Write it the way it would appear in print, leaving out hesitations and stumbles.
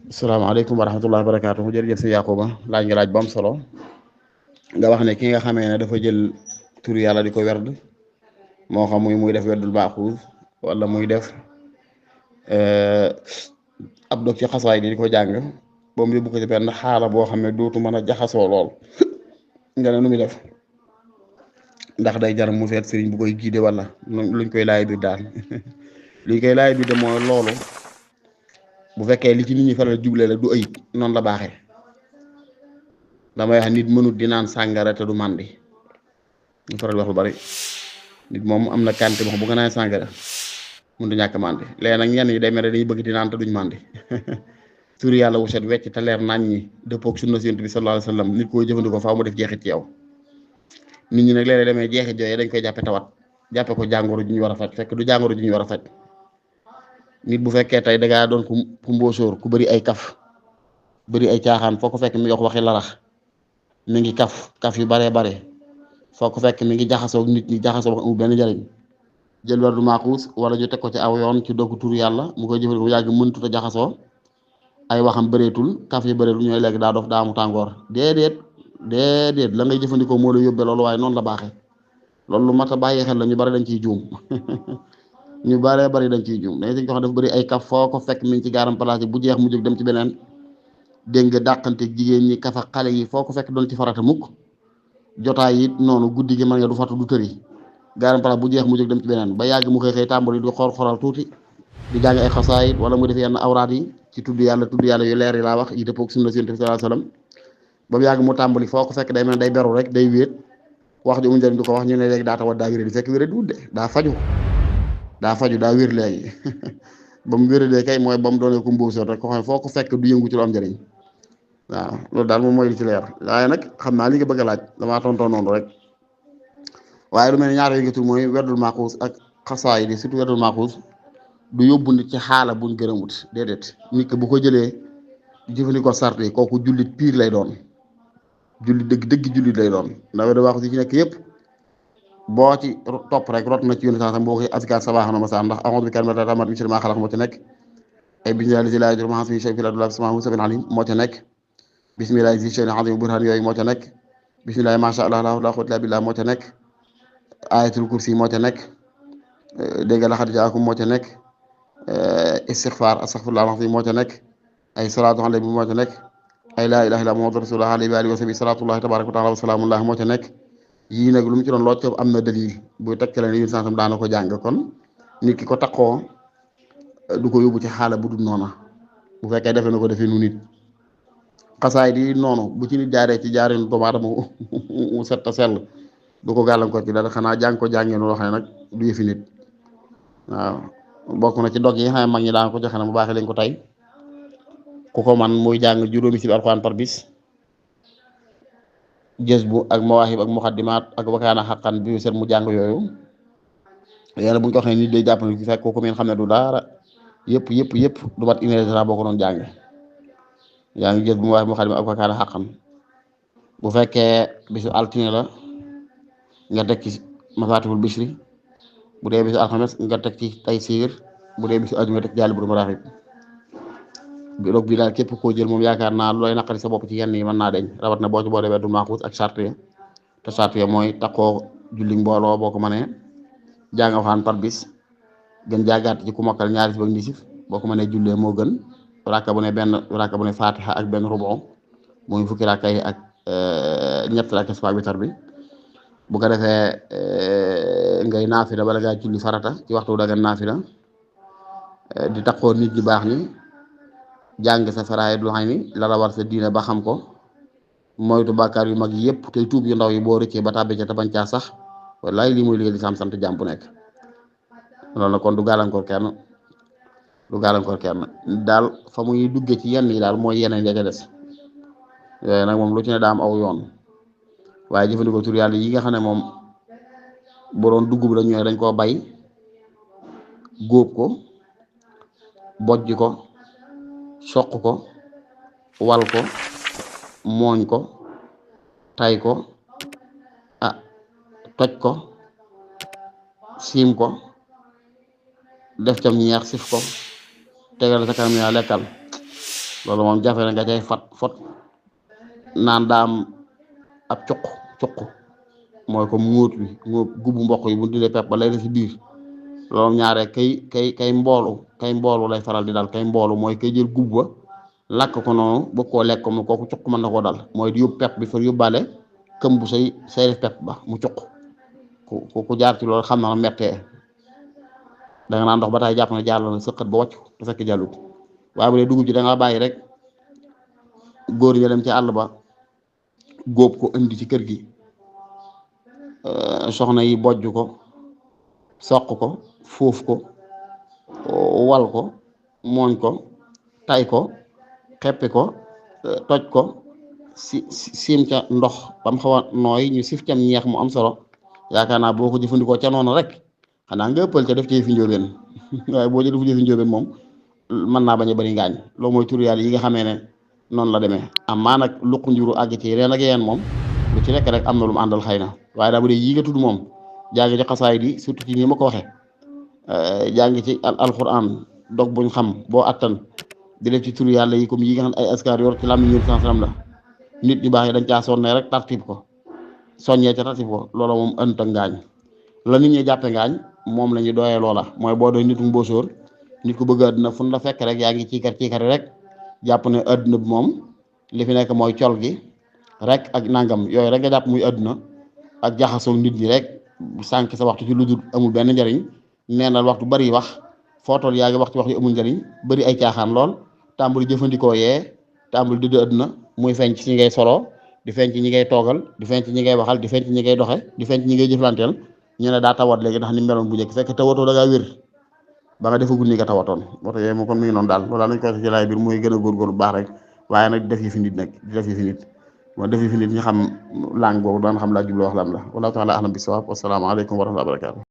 asalaamaaleykum wa rahmatullahi wa barakaatu jërëjëf si Yaquba laaj nga laaj bu am solo nga wax ne ki nga xamee ne dafa jël tur yàlla di ko werd moo xam muy def werdul baaxuus wala muy def ab dog ci xasaay di ko jàng ba mu yóbbu ko ci benn xaala boo xam ne dootu mën a jaxasoo lool nga ne nu muy def ndax day jar mu seet sëriñ bu koy giide wala luñ koy laaj biir daal luñ koy laaj biir de mooy loolu. bu fekkee li ci nit ñi faral juble la du ayib noonu la baaxee damay wax nit mënut di naan sàngara te du màndi ñu faral wax lu bari nit moom am na kante boo xam bu nga naan sàngara mun du ñàkk màndi léegi nag ñenn ñi day mel ne dañuy bëgg di naan te duñ màndi tur yàlla wu set wecc te leer nañ ñi dëppoog sunna Yonent bi sallallahu alayhi wa sallam nit koy jëfandikoo faaw mu def jeexit ci yow nit ñi nag léeg-léeg demee jeexit jooyee dañ koy jàppe tawat jàppe ko jàngoro ju ñu war a faj fekk du jàngoro ju ñu war a faj nit bu fekkee tey dangaa doon ku mbóosóor ku bëri ay kaf bëri ay caaxaan foo ko fekk mi ngi wax waxi larax mi ngi kaf yu baree bare foo ko fekk mi ngi jaxasoo nit ñi jaxasoo wax amul benn njariñ jël werdu maaxuus wala ñu teg ko ci aw yoon ci dogg tur yàlla mu koy jëfandikoo yàgg mëntut a jaxasoo ay waxam bëreetul kaf yi bëreetul ñooy léegi daa dof daa amu tàngoor déedéet la ngay jëfandikoo moo la yóbbee loolu waaye noonu la baaxee loolu lu mat a bàyyi xel la ñu bari dañ ciy juum ñu bëree bëri dañ ciy juum dañuy ko xam dafa bëri ay kaf foo ko fekk mi ngi ci gaaram place bu jeex mu jóg dem ci beneen dégg nga dàqante jigéen ñi kafa xale yi foo ko fekk doon ci farata mukk jotaay it noonu guddi gi mën nga du fatu du tëri gaaram place bu jeex mu jóg dem ci beneen ba yàgg mu xëy tàmbali di xoral tuuti di jàng ay xasaayit wala mu def yenn awraat yi ci tudd yàlla yu leer yi laa wax yi dëppook sunna Yonent bi sallallahu alayhi wasallam ba mu yàgg mu tàmbali foo ko fekk day mel day beru rek day wéet wax ji mu njëriñ di ko wax ñu ne léegi daa tawat daa wéré di fekk wéré di wudde daa faju daa wér léegi ba mu wéradee kay mooy ba mu doonee ko mbóosóor rek ko xam ne foo ko fekk du yëngu ci lu am njëriñ waaw loolu daal moom mooy li ci leer waaye nag xam naa li nga bëgg a laaj damaa tontoo noonu rek waaye lu mel ne ñaar yi nga tur mooy werdul maaxuus ak xasaay di surtout werdul maaxuus du yóbbu nit ci xaala buñ gërëmut déedéet nit ki bu ko jëlee jëfandikoo sart yi kooku jullit piir lay doon jullit dëgg jullit lay doon ndax werdul maaxuus yi ci nekk yëpp boo ci topp rek rot na ci yónni saa boo koy askar sabaax na ma saa ndax a'uuzu bi kalimaati taammaati min sharri maa xalaq moo ci nekk ay bismillaahi llazii laa yadurru ma'a ismihi shay'un fil ardi wa laa fis samaa'i wa huwa as-samii'ul aliim moo ci nekk bismillaahi zi shay'in aziim burhaan yooyu moo ci nekk bismillaahi maa shaa Allah laa quwwata illaa billaah moo ci nekk ayatul kursi moo ci nekk dégg nga laqad jaa'akum moo ci nekk istixfaar astaghfirullaah al-aziim moo ci nekk ay salaatu alayhi moo ci nekk ay laa ilaaha illallaah muhammadu rasuulullaah alayhi wa aalihi wa sahbihi salaatullaahi tabaaraka wa taala wa salaamullaahi moo ci nekk yii nag lu mu ci doon lool am na dalil buy tegtale ne yéen sansam daana ko jàng kon nit ki ko takkoo du ko yóbbu ci xaala bu dul noona bu fekkee defe na ko defee nu nit xasaay di noonu bu ci nit jaaree ci jaaree doomu aadama mu set a sell du ko gàllankoor ci dara xanaa jàng ko jàngee noo xam ne nag du yëfi nit waaw bokk na ci dog yi xam ne mag ñi daan ko joxe na bu baaxee lañ ko tey ku ko man muy jàng juróomi si alxuraan par bis jës bu ak mawaahib ak muxaddimaat ak wakaana xaqan bi set mu jàng yooyu yàlla bu ñu ko waxee nit day jàpp ne fi fekk kooku meen xam ne du daara yëpp du mat une heure de temps boo ko doon jàng yaa ngi jës bu mawaahib muxaddimaat ak wakaana xaqan bu fekkee bisu altine la nga teg ci mafatihul bishri bu dee bisu alxames nga teg ci taysiir bu dee bisu ajuma nga teg jaali bu maraaxib bi roog bi daal képp koo jël moom yaakaar naa looy naqari sa bopp ci yenn yi mën naa deñ rawat na boo ci boo dee werdul maaxuus ak charte ya te charte ya mooy takkoo julli mbooloo boo ko mënee jàng alxuraan par bis gën jàggaat ci ku mokkal ñaari si ak nisif boo ko mënee jullee moo gën rakka bu ne fatiha ak benn rubu muy fukki rakka yi ak ñett rakka si witar bi bu ko defee ngay naafila bala ngaa julli farata ci waxtu daga naafila di takkoo nit ñi baax ni jàng sa faraa'id lu xam ni la la war sa diine ba xam ko moytu bàkkaar yu mag yëpp tey tuub yu ndaw yi boo rëccee ba tàbbi ca te bañ caa sax wallaay lii mooy liggéey di sant jàmm bu nekk loolu nag kon du gàllankoor kenn daal fa muy duggee ci yenn yi daal mooy yeneen ya ca des yooyu nag moom lu ci ne daa am aw yoon waaye jëfandikoo tur yàlla yi nga xam ne moom bu doon dugub la ñooy dañ koo bay góob ko bojj ko soq ko wal ko mooñ ko tay ko toj ko siim ko def cam ñeex sif ko tegal sa kanam yaa lekkal loolu moom jafe na nga cay fot naan daa am ab cuq mooy ko muut bi gubu mboq yi bu dindee pepp ba lay def ci biir loolu ñaare kay mboolu lay faral di dal kay mboolu mooy kay jël gub ba lakk ko noonu bëgg koo lekk ko kooku cuq mën na koo dal mooy di yóbbu pepp bi fa yóbbaale këm bu say def pepp ba mu cuq ku jaar ci loolu xam na mettee da nga naan ndox ba tay jàpp ne jàll na sëqat ba wàcc te fekk jàllut waaye bu dee dugub ji da nga bàyyi rek góor ña dem ci àll ba góob ko indi ci kër gi soxna yi bojj ko soq ko foof ko wal ko mooñ ko tay ko xeppi ko toj ko siim ca ndox ba mu xaw a nooy ñu sif cam ñeex mu am solo yaakaar naa boo ko jëfandikoo ca noonu rek xanaa nga ëppal ca def ci fi njóobeen waaye boo ci defu ci fi njóobeen moom mën naa bañ a bëri ngaañ loolu mooy tur yàlla yi nga xamee ne noonu la demee amaa nag luq njuru àgg ci reen ak yeen moom lu ci nekk rek am na lu mu àndal xëy na waaye daa bu dee yii nga tudd moom jaa ngi ci xasaay di surtout ci nii ma ko waxee jaa ngi ci alquran dog buñ xam boo attan di def ci tur yàlla yi comme yi nga xam ay askar yor ci làmmiñ ñun sansalam la nit ñu baax yi dañ caa sonne rek tartib ko soññee ca tartib ko loola moom ënt ak ngaañ la nit ñi jàppe ngaañ moom la ñu doyee loola mooy boo doy nitu mbóosóor nit ku bëgg àdduna fu la fekk rek yaa ngi ciikar rek jàpp ne àdduna bi moom li fi nekk mooy col gi rek ak nangam yooyu rek nga jàpp muy àdduna ak jaxasoo nit ñi rek sànq sa waxtu ci lu dul amul benn njariñ neenal waxtu bari wax footool yaa ngi wax ci wax yu amul njariñ bari ay caaxaan lool tàmbali jëfandikoo yee tàmbali dëdd àdduna muy feeñ ci ñi ngay solo di feeñ ci ñi ngay toogal di feeñ ci ñi ngay waxal di feeñ ci ñi ngay doxe di feeñ ci ñi ngay jëflanteel ñu ne daa tawat léegi ndax ni meloon bu njëkk fekk tawatoo da ngaa wér ba nga defagul ni nga tawatoon moo tax yooyu moom kon mi ngi noonu daal loolu daal nañ koy ci laay biir muy gën a góorgóorlu baax rek waaye nag def yi fi nit nag di def yi fi nit moo def yi fi nit ñu xam langue boobu daan xam laa jubloo wax lam la wallahu taala ahlam bi sawaab wasalaamaaleykum wa rahmatulah wa barakatu